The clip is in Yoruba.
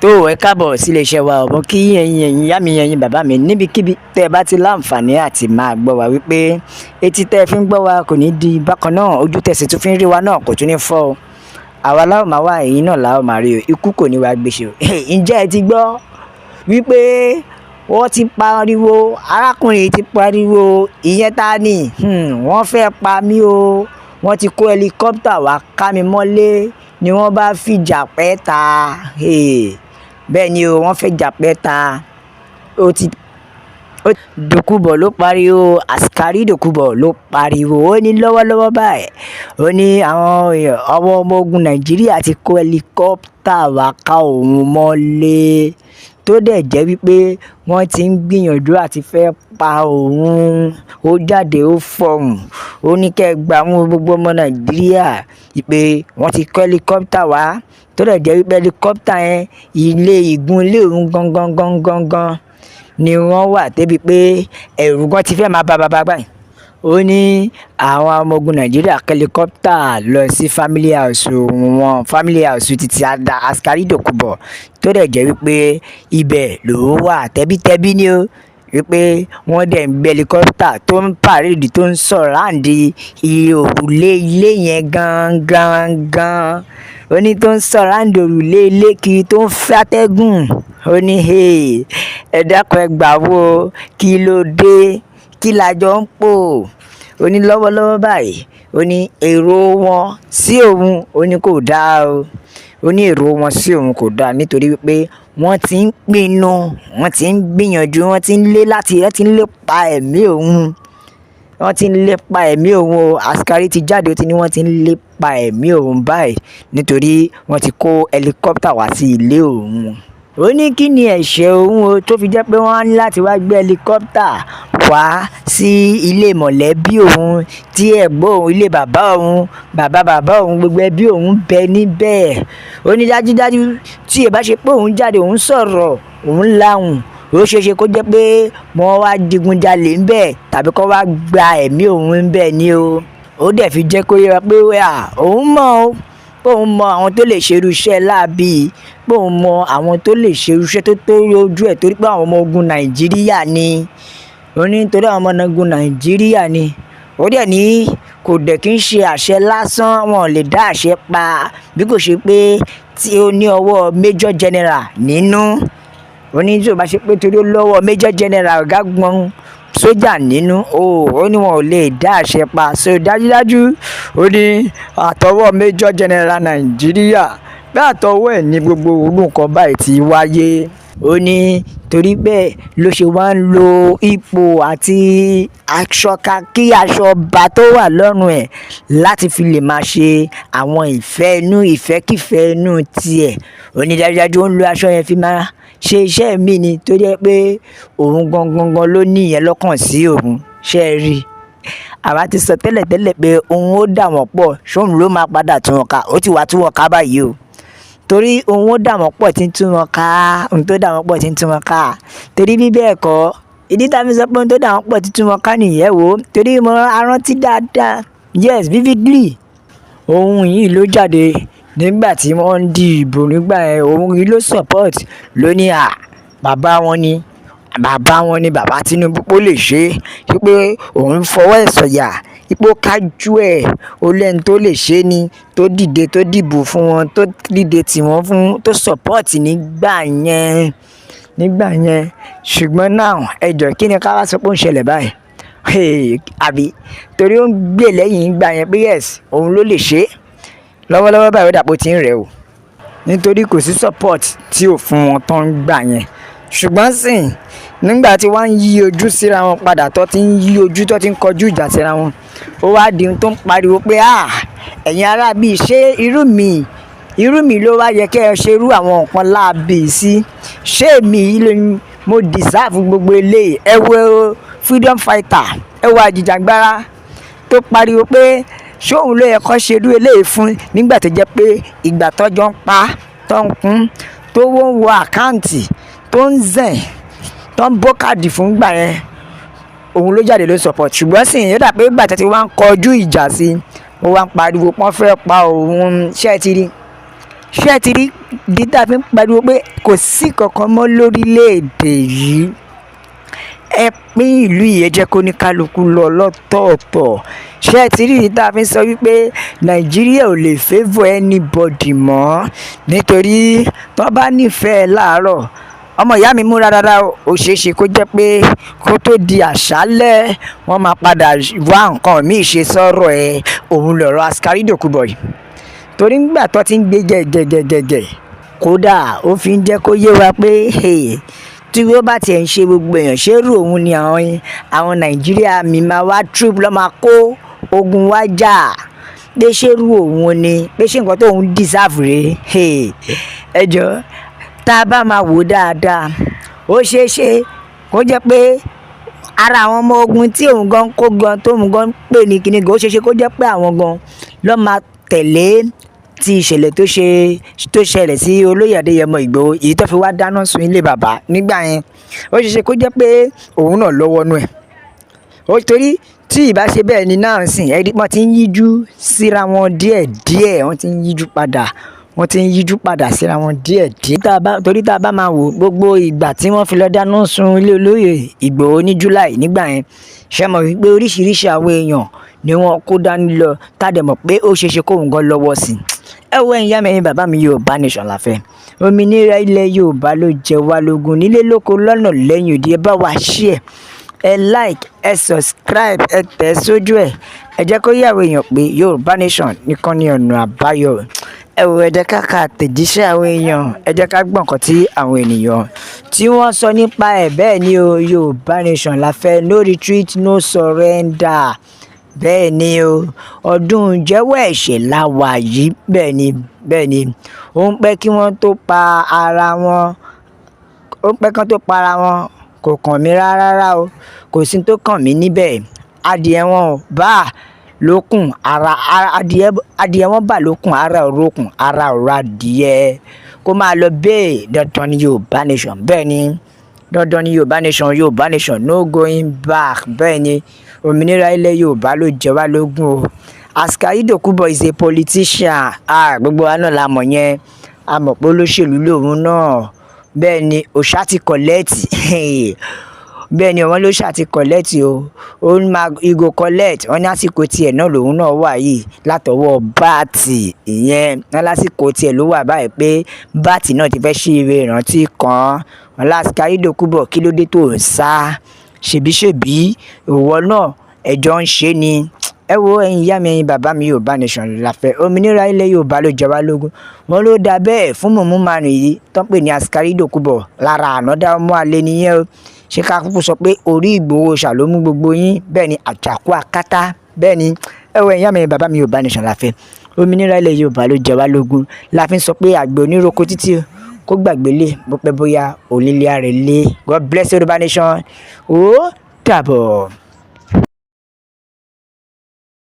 Tó ẹ káàbọ̀ sílé iṣẹ́ wa. Ọ̀bọ̀n kí ẹ̀yin ìyá mi, ẹ̀yin bàbá mi, níbikíbi tẹ́ ẹ bá ti láǹfààní àti máa gbọ́ wa, wípé etí tẹ́ ẹ fi ń gbọ́ wa kò ní di bákan náà, ojú tẹ́ sì tún fi ń rí wa náà kò tún ní fọ́ o. Àwa láò máa wá, ẹ̀yin náà láò máa rí o. Ikú kò ní wá gbèsè o. Ǹjẹ́ ẹ ti gbọ́ wípé wọ́n ti pariwo, arákùnrin ti pariwo, ìyẹn ta ni, wọ́n fẹ́ pa mí o, wọ́n ti kó helicopter wá ká mi mọ́lé ni wọ́n bá fìjà pẹ́ ta. Bẹ́ẹ̀ ni o, wọ́n fẹ́ jà pẹ́ ta. Ó ti Dòkúbọ̀ ló pariwo, Askari Dòkúbọ̀ ló pariwo. Ó ní lọ́wọ́lọ́wọ́ báyìí, ó ní àwọn ọmọ ogun Nàìjíríà ti kó helicopter wá ká òun mọ́lé, tó dẹ̀ jẹ́ wípé wọ́n ti ń gbìyànjú àti fẹ́ pa òun. Ó jáde, ó fọhùn, ó ní kẹ́ ẹ gba àwọn gbogbo ọmọ Nàìjíríà wípé wọ́n ti kó helicopter wá, tó dẹ̀ jẹ́ wípé helicopter yẹn, ilé ìgún ilé òun gangan gangan gangan ni wọ́n wà, débi pé ẹ̀rù gan ti fẹ́ máa bá bàbá báyìí. Ó ní àwọn ọmọ ogun Nàìjíríà kó helicopter lọ sí family house wọn, family house títí Askari Dòkúbọ̀, tó dẹ̀ jẹ́ wípé ibẹ̀ lòun wà tẹ́bítẹ́bí ni ó, wípé wọ́n dẹ̀ ń gbé helicopter tó ń parade, tó ń surround òrùlé ilé yẹn gangan gan. Ó ní tó ń surround òrùlé ilé kiri, tó ń fẹ́ atẹ́gùn. Ó ní ẹ dákun, ẹ gbà wo, kí ló dé, kí la jọ ń pò? Ó ní lọ́wọ́lọ́wọ́ báyìí, ó ní èrò wọn sí òun, ó ní kò dáa o. Ó ní èrò wọn sí òun kò dáa, nítorí wípé wọ́n ti ń pinnu, wọ́n ti ń gbìyànjú, wọ́n ti ń lé láti, wọ́n ti ń lépa ẹ̀mí òun, wọ́n ti ń lépa ẹ̀mí òun o. Askari ti jáde, ó ti ní wọ́n ti ń lépa ẹ̀mí òun báyìí, nítorí wọ́n ti kó helicopter wá sí ilé òun. Ó ní kí ni ẹ̀ṣẹ̀ òun o, tó fi jẹ́ pé wọ́n á ní láti wá gbé helicopter wá sí ilé mọ̀lẹ́bí òun, tí ẹ̀gbọ́n òun, ilé bàbá òun, bàbá bàbá òun, gbogbo ẹbí òun bẹ níbẹ̀. Ó ní dájúdájú, tí ì bá ṣe pé òun jáde, òun sọ̀rọ̀, òun lahùn, ó ṣeé ṣe kó jẹ́ pé wọ́n wá digunjalè ńbẹ̀ tàbí kó wá gba ẹ̀mí òun ńbẹ̀ ni o. Ó dẹ̀ fi jẹ́ kó yé wa pé òun mọ̀ o, pé òun mọ àwọn tó lè ṣe irú iṣẹ́ láabi, pé òun mọ àwọn tó lè ṣe irú iṣẹ́ tó tó ojú ẹ̀, torí pé àwọn ọmọ ogun Nàìjíríà ni. Ó ní nítorí àwọn ọmọ ogun Nàìjíríà ni. Ó dẹ̀ ní kò dẹ̀ kí ń ṣe àṣẹ lásán, wọn ò lè dá àṣẹ pa bí kò ṣe pé tí ó ní ọwọ́ Major General nínú. Ó ní tí ò bá ṣe pé torí ó lọ́wọ́ Major General, ọ̀gágun sójà nínú, ó ní wọn ò lè dá àṣẹ pa. So dájúdájú, ó ní àtọwọ́ Major General Nàìjíríà, bí àtọwọ́ ẹ̀ ní gbogbo irú nǹkan báyìí ti wáyé. Ó ní torí bẹ́ẹ̀ ló ṣe wá ń lo ipò àti aṣọ kakí, aṣọ ọba tó wà lọ́rùn ẹ̀, láti fi lè máa ṣe àwọn ìfẹ́ inú, ìfẹ́kìfẹ́ inú tiẹ̀. Ó ní dájúdájú, ó ń lo aṣọ yẹn fi máa ṣe iṣẹ́ mi ni, tó jẹ́ pé òun gangan gan ló ní ìyẹn lọ́kàn sí òun. Ṣé ẹ rí? Àwa ti sọ tẹ́lẹ̀tẹ́lẹ̀ pé òun ó dà wọ́n pọ̀, ṣóun ló máa padà tú wọn ká. Ó ti wá tú wọn ká báyìí o, torí òun ó dà wọ́n pọ̀ tí ń tú wọn ká, ohun tó dà wọ́n pọ̀ tí ń tú wọn ká. Torí bí bẹ́ẹ̀ kọ́, ìdí tá a fi sọ pé ohun tó dà wọ́n pọ̀ tí tú wọn ká nìyẹn wò ó. Torí mo rántí dáadáa, yes, vividly, ohun yìí ló jáde nígbà tí wọ́n ń dìbò nígbà yẹn. Òun yìí ló support, ló ní à bàbá wọn ni, bàbá wọn ni bàbá Tinubu, pé ó lè ṣe é, wípé òun fọwọ́ ẹ̀ sọ̀yà, wípé ó kájú ẹ̀, ó lẹ́ni tó lè ṣe é ni, tó dìde, tó dìbò fún wọn, tó dìde tì wọ́n fún, tó support nígbà yẹn, nígbà yẹn. Ṣùgbọ́n now, ẹ jọ̀ọ́, kí ni ká wá sọ pé ó ń ṣẹlẹ̀ báyìí? Àbí torí ó ń gbè lẹ́yìn ìgbà yẹn pé yes, òun ló lè ṣe é. Lọ́wọ́lọ́wọ́ báyìí, ó dà pé ó ti ń rẹ̀ o, nítorí kò sí support tí ò fún wọn tán gbà yẹn. Ṣùgbọ́n sìn, nígbà tí wọ́n ń yí ojú síra wọn padà, tó ti ń yí ojú, tó ti ń kọjú ìjà síra wọn, ó wá di ohun tó ń pariwo pé, "Ah, ẹ̀yin ará bíi, ṣé irú mi, irú mi ló wá yẹ kí ẹ ṣe irú àwọn nǹkan láabi sí? Ṣé èmi yìí ló mo deserve gbogbo eléyìí?" Ẹ wo freedom fighter, ẹ wo àjìjàgbara tó pariwo pé ṣé òun ló yẹ kó ṣe irú eléyìí fún, nígbà tó jẹ́ pé ìgbà tọ́jọ́ ń pa, tó ń kún, tó wọ́n wọ account, tó ń zẹ̀, tó ń bó káàdì fún gbà yẹn, òun ló jáde, ló support. Ṣùgbọ́n sì yóò dà pé ìgbà tó ti wá ń kọjú ìjà sí, ó wá ń pariwo pọ́n fẹ́ pa òun. Ṣé ẹ ti rí? Ṣé ẹ ti rí ìdí tá a fi ń pariwo pé kò sí kankan mọ́ lórílẹ̀‐èdè yìí? Ẹ pín ìlú yìí, ẹ jẹ́ kó ní kálukú lọ lọ́tọ̀ọ̀tọ̀. Ṣé ẹ ti rí ìdí tá a fi ń sọ wípé Nàìjíríà ò lè favour anybody mọ́? Nítorí tó bá nífẹ̀ẹ́ láàárọ̀, ọmọ ìyá mi, múra dáadáa. Ó ṣeé ṣe kó jẹ́ pé kó tó di àṣálẹ́, wọ́n máa padà wá nǹkan míì ṣe sọ́rọ̀ ẹ̀. Òun lọ̀rọ̀ Askari Dokubo yìí, torí ńgbà tó ti ń gbé gẹ̀gẹ̀gẹ̀gẹ̀, kódà ó fi ń jẹ́ kó yé wa pé tí ó bá tiẹ̀ ń ṣe gbogbo èèyàn ṣérú òun ni àwọn Nàìjíríà mi máa wá troop lọ́ máa kó ogun wá jà, pé ṣérú òun ni, pé ṣé nǹkan tóun deserve rèé? Ẹ jọ, tá a bá máa wò dáadáa, ó ṣeé ṣe kó jẹ́ pé ara àwọn ọmọ ogun tí òun gan kó gan, tóun gan pè ní kíní gan, ó ṣeé ṣe kó jẹ́ pé àwọn gan ló máa tẹ̀lé ti ìṣẹ̀lẹ̀ tó ṣe tó ṣẹlẹ̀ sí olóyè Adéyẹmọ Ìgbòho èyí tó fi wá dáná sun ilé bàbá nígbà yẹn. Ó ṣeé ṣe kó jẹ́ pé òun náà lọ́wọ́ nú ẹ̀ ó, torí tí ìbá ṣe bẹ́ẹ̀ ni náà sìn ẹ́, wọ́n ti ń yíjú síra wọn díẹ̀ díẹ̀, wọ́n ti ń yíjú padà, wọ́n ti ń yíjú padà síra wọn díẹ̀ díẹ̀. Torí tá a bá máa wò gbogbo ìgbà tí wọ́n fi lọ dáná sun ilé olóyè Ìgbòho ní July nígbà yẹn, ṣé mọ̀ wípé oríṣiríṣi àwọn èèyàn ni wọ́n kó dání lọ, tá a dẹ̀ mọ̀ pé ó ṣeé ṣe kóun gan lọ́wọ́ sí i? Ẹ wo, ẹ̀yin ìyá mi, ẹ̀yin bàbá mi, Yorùbá Nation la fẹ́. Òmìnira ilẹ̀ Yorùbá ló jẹ wá lógún nílé lóko lọ́nà lẹ́yìn odi. Ẹ bá wa share, ẹ like, ẹ subscribe, ẹ tẹ̀ sójú ẹ̀. Ẹ jẹ́ kó yé àwọn èèyàn pé Yorùbá Nation nìkan ní ọ̀nà àbáyọ. Ẹ wo, ẹ jẹ́ ká ka àtẹ̀jíṣẹ́ àwọn èèyàn, ẹ jẹ́ ká gbọ́ nǹkan tí àwọn ènìyàn tí wọ́n sọ nípa ẹ̀. Bẹ́ẹ̀ ni o, Yorùbá Nation la fẹ́, no retreat, no surrender. Bẹ́ẹ̀ ni o, ọdún jẹ́wọ́ ẹ̀ṣẹ̀ la wà yìí. Bẹ́ẹ̀ ni, bẹ́ẹ̀ ni. Ó ń pẹ́ kí wọ́n tó pa ara wọn, ó ń pẹ́ kí wọ́n tó pa ara wọn. Kò kàn mí rárá rárá o, kò sí tó kàn mí níbẹ̀. Adìẹ wọn ò bá lókun ara adìẹ, adìẹ wọn bà lókun ara ò rókun ara ò rọ adìẹ, kó máa lọ bẹ́ẹ̀. Dandan ni Yorùbá Nation. Bẹ́ẹ̀ ni, dandan ni Yorùbá Nation. Yorùbá Nation, no going back. Bẹ́ẹ̀ ni, òmìnira ilẹ̀ Yorùbá ló jẹ wá lógún o. Askari Dokubo is a politician. Ah, gbogbo wa náà la mọ̀ yẹn, a mọ̀ pé olóṣèlú lòun náà. Bẹ́ẹ̀ ni, òṣà ti collect. Bẹ́ẹ̀ ni, wọ́n ló ṣà ti collect o, ó máa go collect. Wọ́n ní àsìkò tiẹ̀ náà lòun náà wà yìí látọwọ́ báàtì ìyẹn. Wọ́n lásìkò tiẹ̀ ló wà báyìí pé báàtì náà ti fẹ́ ṣí ire ìrántí kan wọn. Askari Dokubo, kí ló dé tó ń sá? Ṣèbíṣèbí ìwọ náà ẹjọ́ ń ṣe ni. Ẹ wo, ẹ̀yin ìyá mi, ẹ̀yin bàbá mi, Yorùbá Nation la fẹ́. Òmìnira ilẹ̀ Yorùbá ló jẹ wá lógún. Wọn ló dá bẹ́ẹ̀ fún mùmú manu yìí tó ń pè ní Askari Dokubo. Lára ànádá ọmọ àlè nìyẹn o. Ṣé ká kúkú sọ pé orí Ìgbòho ṣà ló mú gbogbo yín? Bẹ́ẹ̀ ni, àjàkú akátá. Bẹ́ẹ̀ ni. Ẹ wo, ẹ̀yin ìyá mi, ẹ̀yin bàbá mi, Yorùbá Nation la fẹ́. Òmìnira ilẹ̀ Yorùbá ló jẹ wá lógún la fi ń sọ pé àgbẹ̀ oníroko títí kó gbàgbé lé, bó pẹ́ bóyá onílé àrè lé. God bless Yorùbá Nation. Ó dàbọ̀.